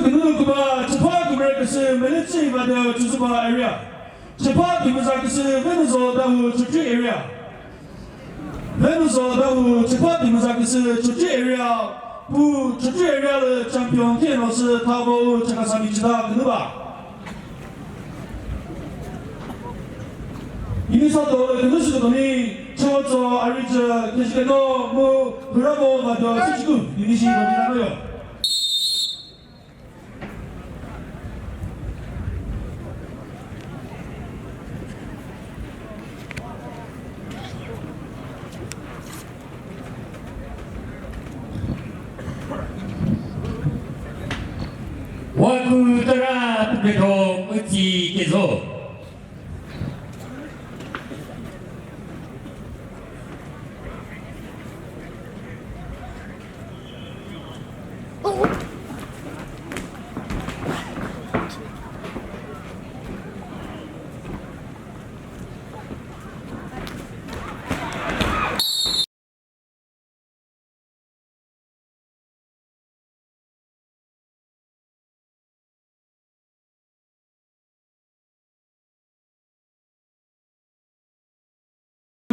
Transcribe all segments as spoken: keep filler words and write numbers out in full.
Künü küba, chepha kümüre küsü, Melitsi Vadeo Chozuba area. Chepha kümüza küsü, Venuzo Dawhuo Chokri area. Venuzo Dawhuo chepha kümüza küsü, Chokri area. Pu Chokri area lü champion khe no sü thabo Chakhesang chita künüba. Ini sato le künü sü toni, Chotso Arija, Keshikeno, mu Hurabo Vadeo Sichiku, ini shi toni na yo. Wa ku tara puketho mütsi kezo.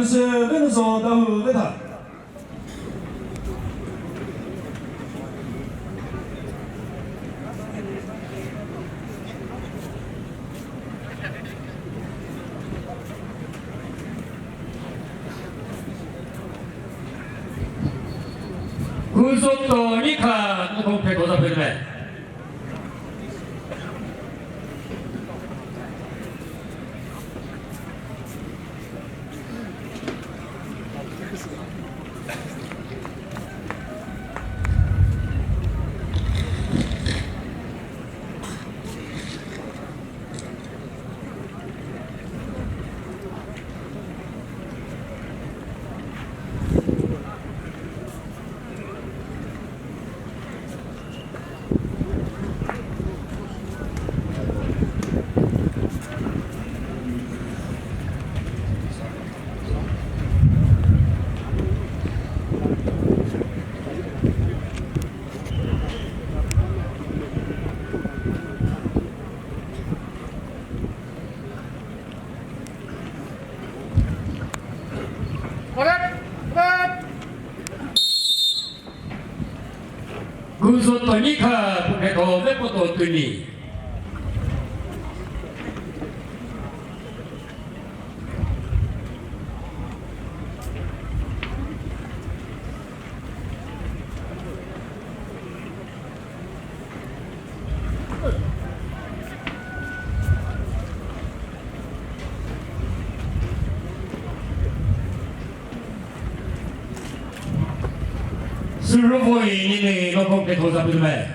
Sü Venuzo Dawhuo vetha. Kuzoto Nikha, nukhung phe koza phe me. Kuzoto Nikha, puketho vepoto tuni. Sürüvoyi nini lokong ke thoza bilme.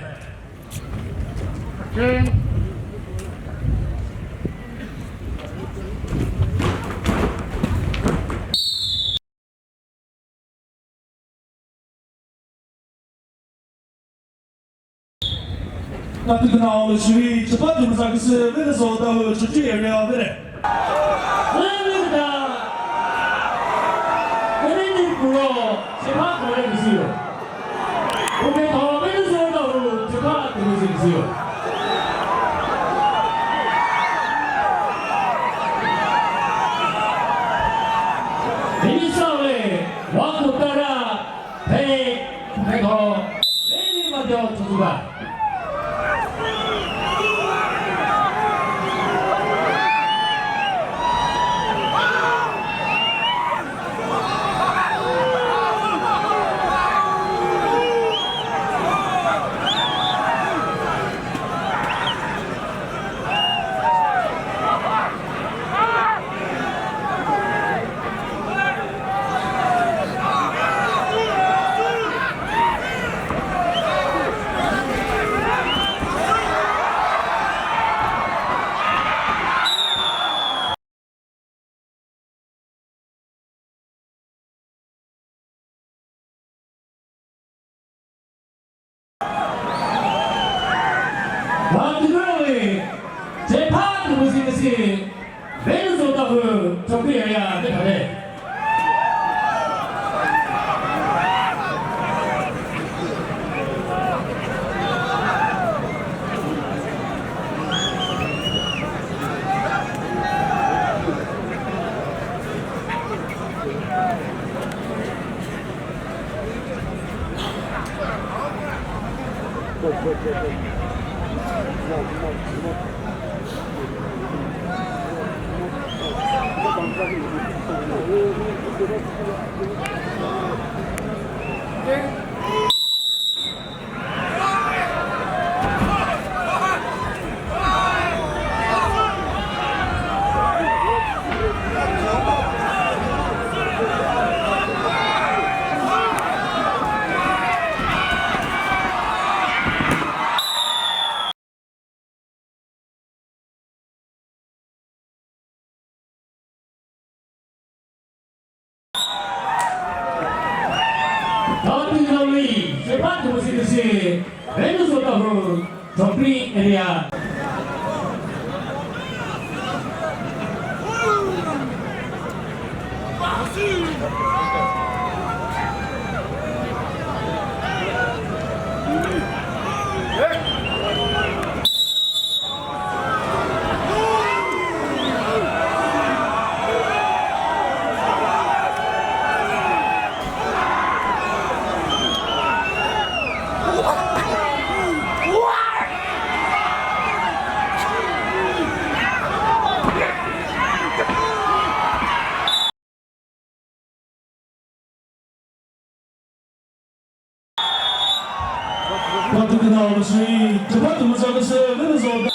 Natikana Olishiri, Chapati Muzakisi, Venezuela, Chuchi area, Vene. Venezuela, Venezuela, Chapati Muzakisi. Umetho Venezuela, Chapati Muzakisi. Venezuela, Wakutara, Hey, hey, ho. Hey, ma deo tsuba. Wa tükroli, Chepha tümüziküsi, Venuzo Dawhuo, Chokri area, Methane. Tawati Lawi, sepat musik si, Venus Otahu, Chokri area. Patu kena olosui, cepat umur sakasü, Venus Otahu.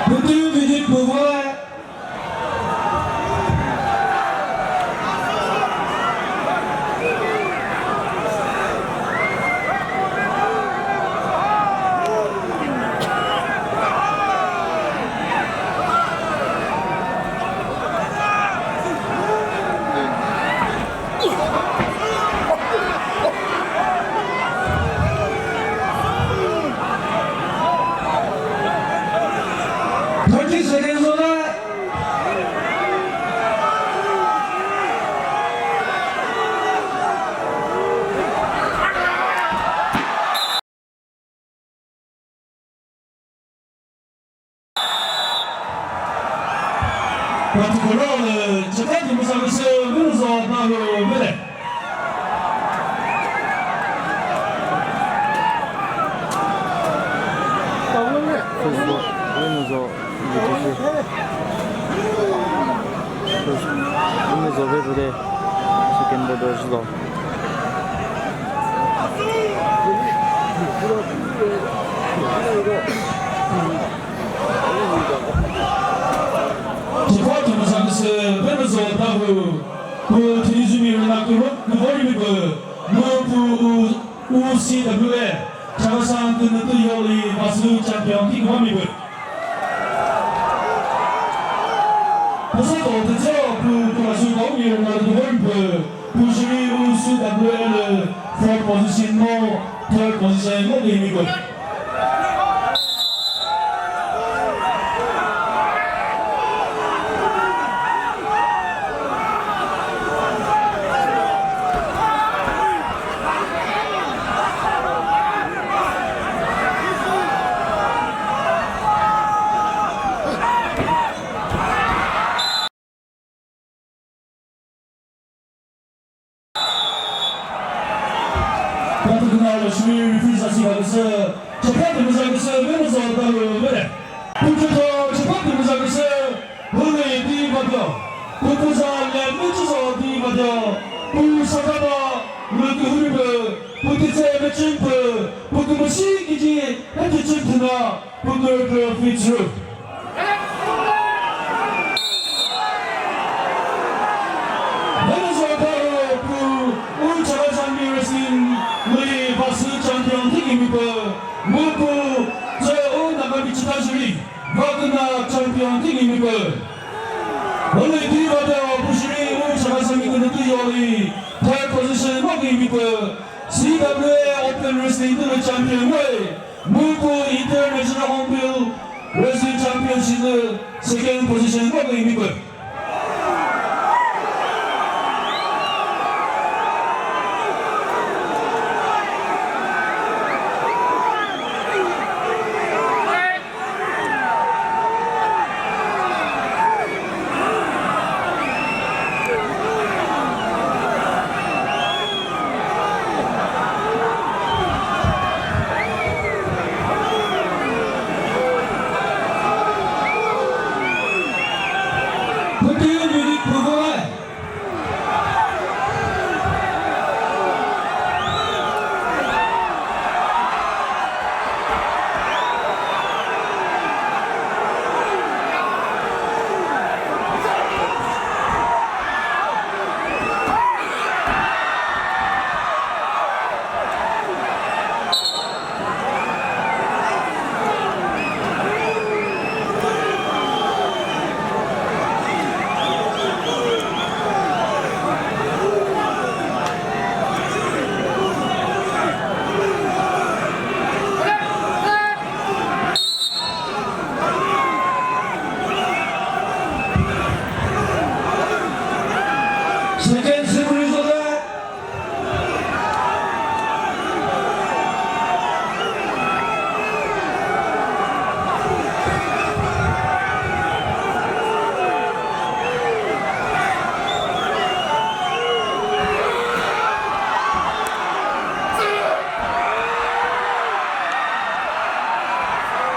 Pütü minute püvü. Thirty seconds left. Protocol, eh, cepat dimusa küsü, Venus Otahu, bele. First ball, Venus Otahu, first, Venus Otahu, second ball, Venus Otahu. Cepat dimusa küsü, Venus Otahu, pü Thenyizumi rüna küvo-, küvorimi pü, mu pü u, U C W A, Chakhesang Künütü Yoli, Vasu champion, thi küvami pü. Püsa to tütse pü, pü Vasu Kaumi rüna küvorimi pü, pü shiri U C W A lü fourth position mu, third position mu lü himi pü. Patu künao lü shiri referee sasi kha küsü, cepat dimusa küsü, Venus Otahu bele. Pütütho cepat dimusa küsü, hüli di batyo. Pütüza le mütüzo di batyo. Pü sakaba, lü kühüri pü, pütütse müchün pü, pütü Shi kiji heti chim thina pükür kürü feet zero. Venezuela pu u Chakhesangmi wrestling lü vasü champion thikimi pü, mu pu zü u Nagami chita jüri vaküna champion thikimi pü. Only three battle pu jüri u Chakhesangmi künü tü yoli third position vakümi pü. C W A Open Wrestling tülü champion ngoyi, mu pu International Hornbill Wrestling Championship lü second position ngoyi mi pü. Second semi result.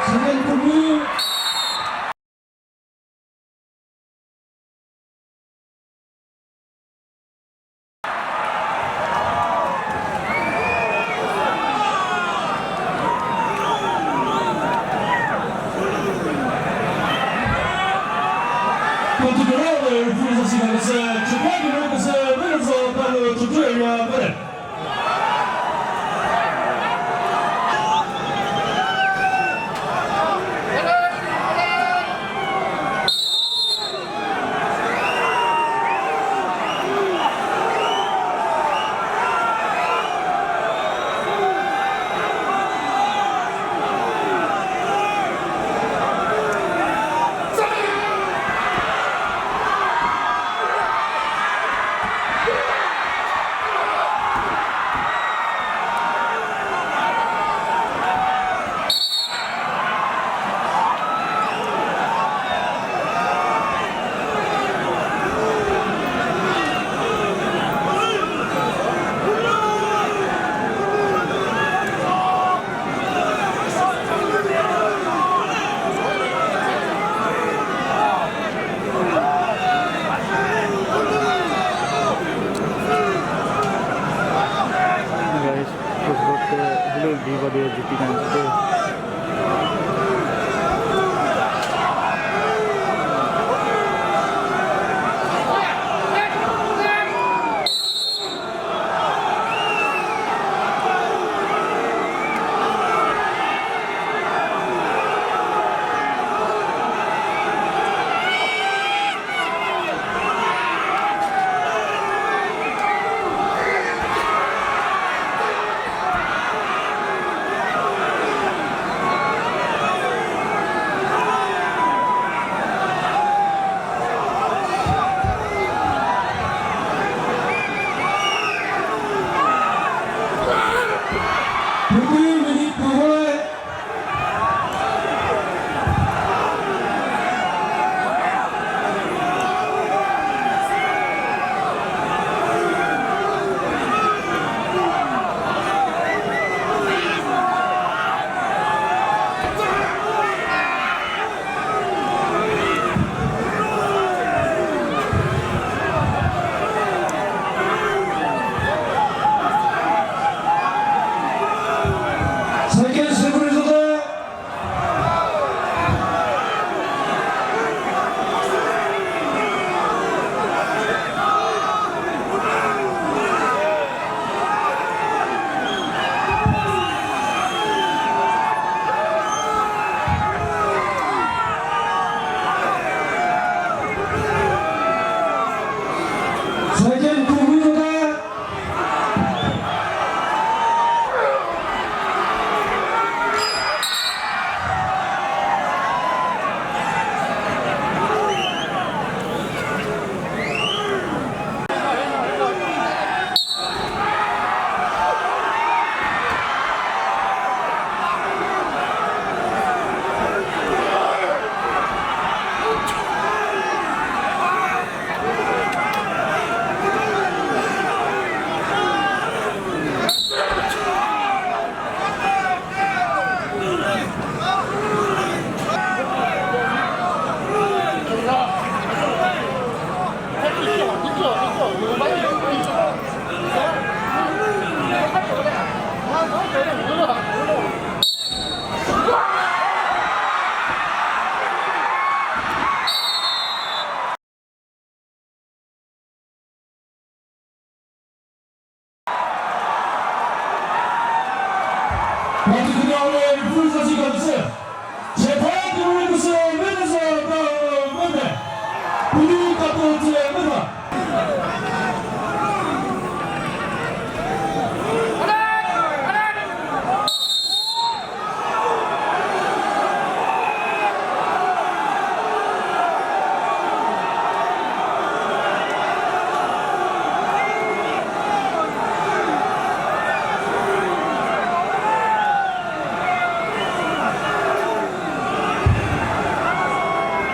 Second kumu. Guys, football te hello di ba de jiti kan de. Second secretary. Second, Kumi Kota.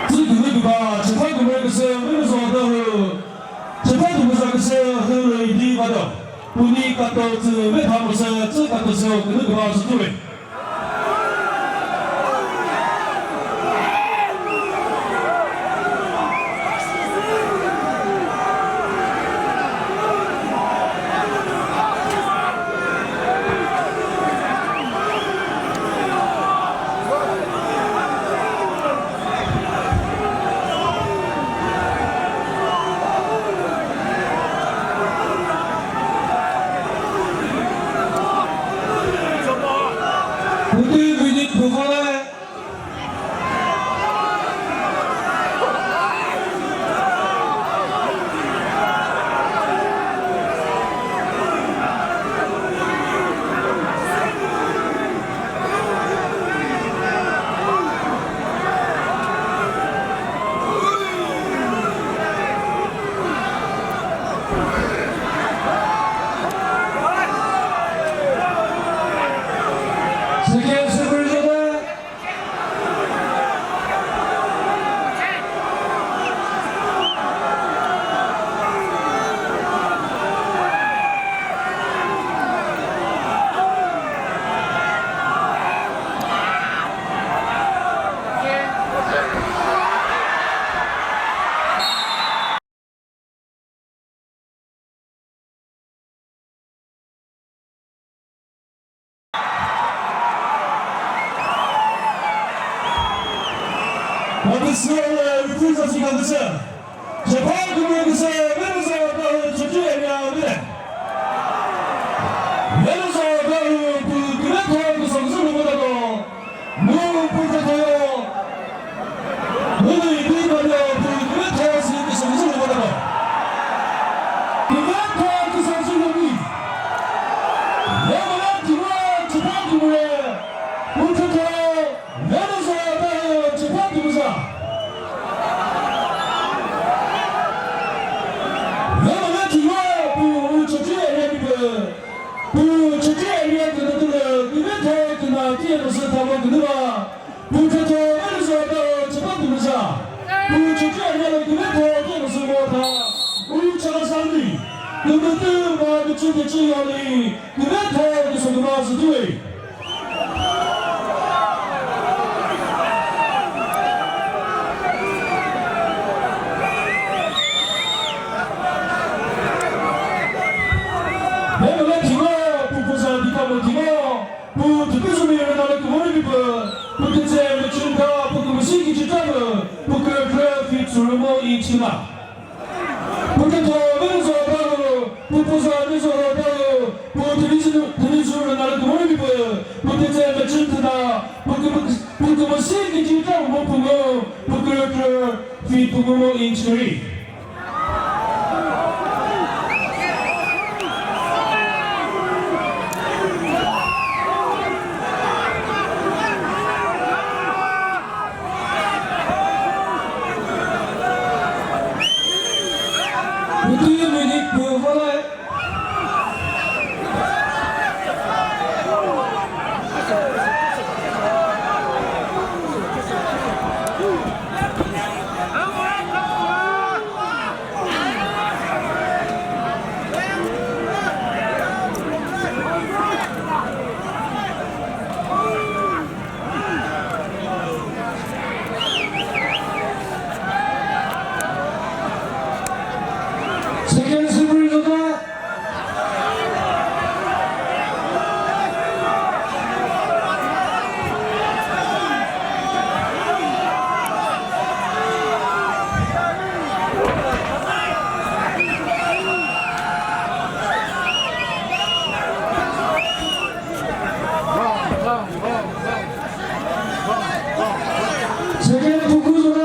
Tsü kümüzü ba, chepha kümüzü küsü, mümüzü adahü. Chepha kümüzü küsü, hürü di bado. Puni kato tsü, ve thamusü, tsü kato sü, kümüzü ba sü tuwe. Pütü minute püvale. Second secretary. Pati siyole, referee sa sikan dese. Chepha kümüzü küsü, Venuzo Dawhuo Chokri area bile. Venuzo Dawhuo pü küvetho küsü küsü lü mütako. Mu pü kütho yo. Mu lü ipi ba yo pü küvetho sü küsü küsü lü mütako. Küvetho küsü küsü lü mi. Yamala tiwa chepha kümüzü. Pü kütho. Venuzo Dawhuo chepha kümüzü. Venuzo Dawhuo pü Chokri area ni pü. Pü Chokri area künü tülü, küvetho künü tiye nusü thamo künü va. Pü kütho Venuzo Dawhuo chepha kümüzü. Pü Chokri area lü küvetho tiye nusü mo tha. U Chakhesang ni. Kümütü ma küchü küchü yali. Küvetho küsü kümüzü tüwe. Hemele thimo, pu pu sa di ka mo thimo, pu tu pu su mi. Pü kütse mechün ta, pü kümüsü kücü ta mü, pü kürü kürü feet sürü mo inch küma. Pü kütho mü zho ta mü, pü pü zho mü zho ta mü, pü tüli zü, tüli zü rü nalü kümü rü mi pü, pü kütse mechün ta, pü kümü-, pü kümüsü kücü ta mü pü mü, pü kürü kürü feet pü mü mo inch küri. Pütü minute pü vale. Second sibri zota. Second puku zona.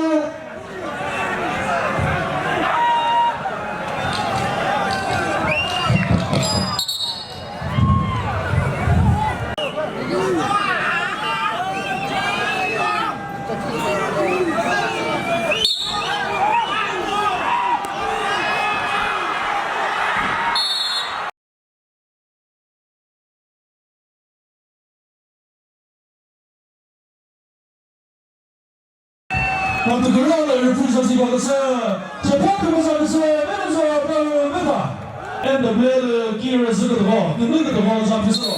Patu kürala referee sa si bakasa, sepak kümasa kasa, Venezuela, Venezuela. N W L kira züka tabo, kümüka tabo sa piso.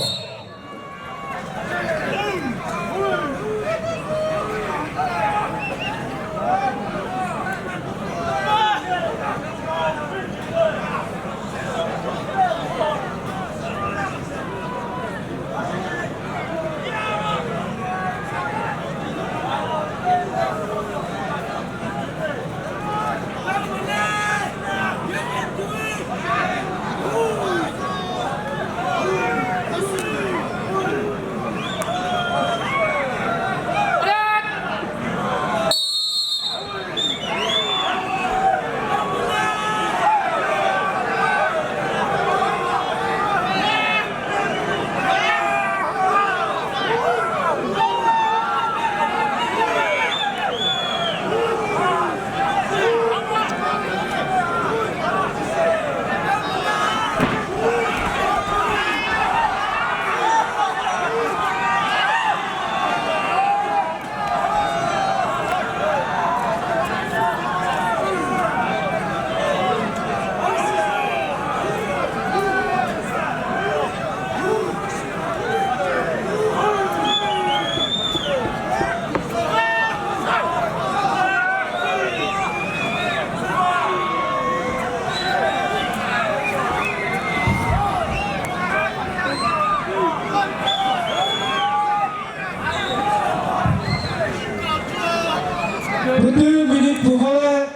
Pütü minute pü vale.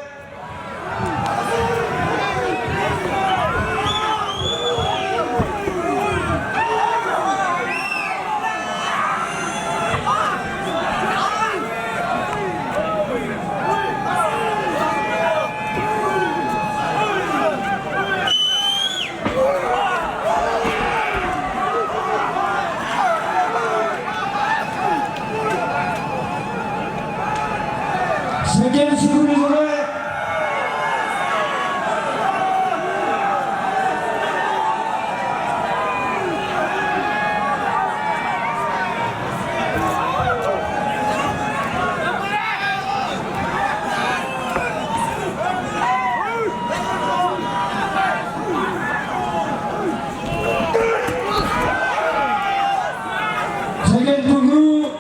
Second sibri zore. Second to move.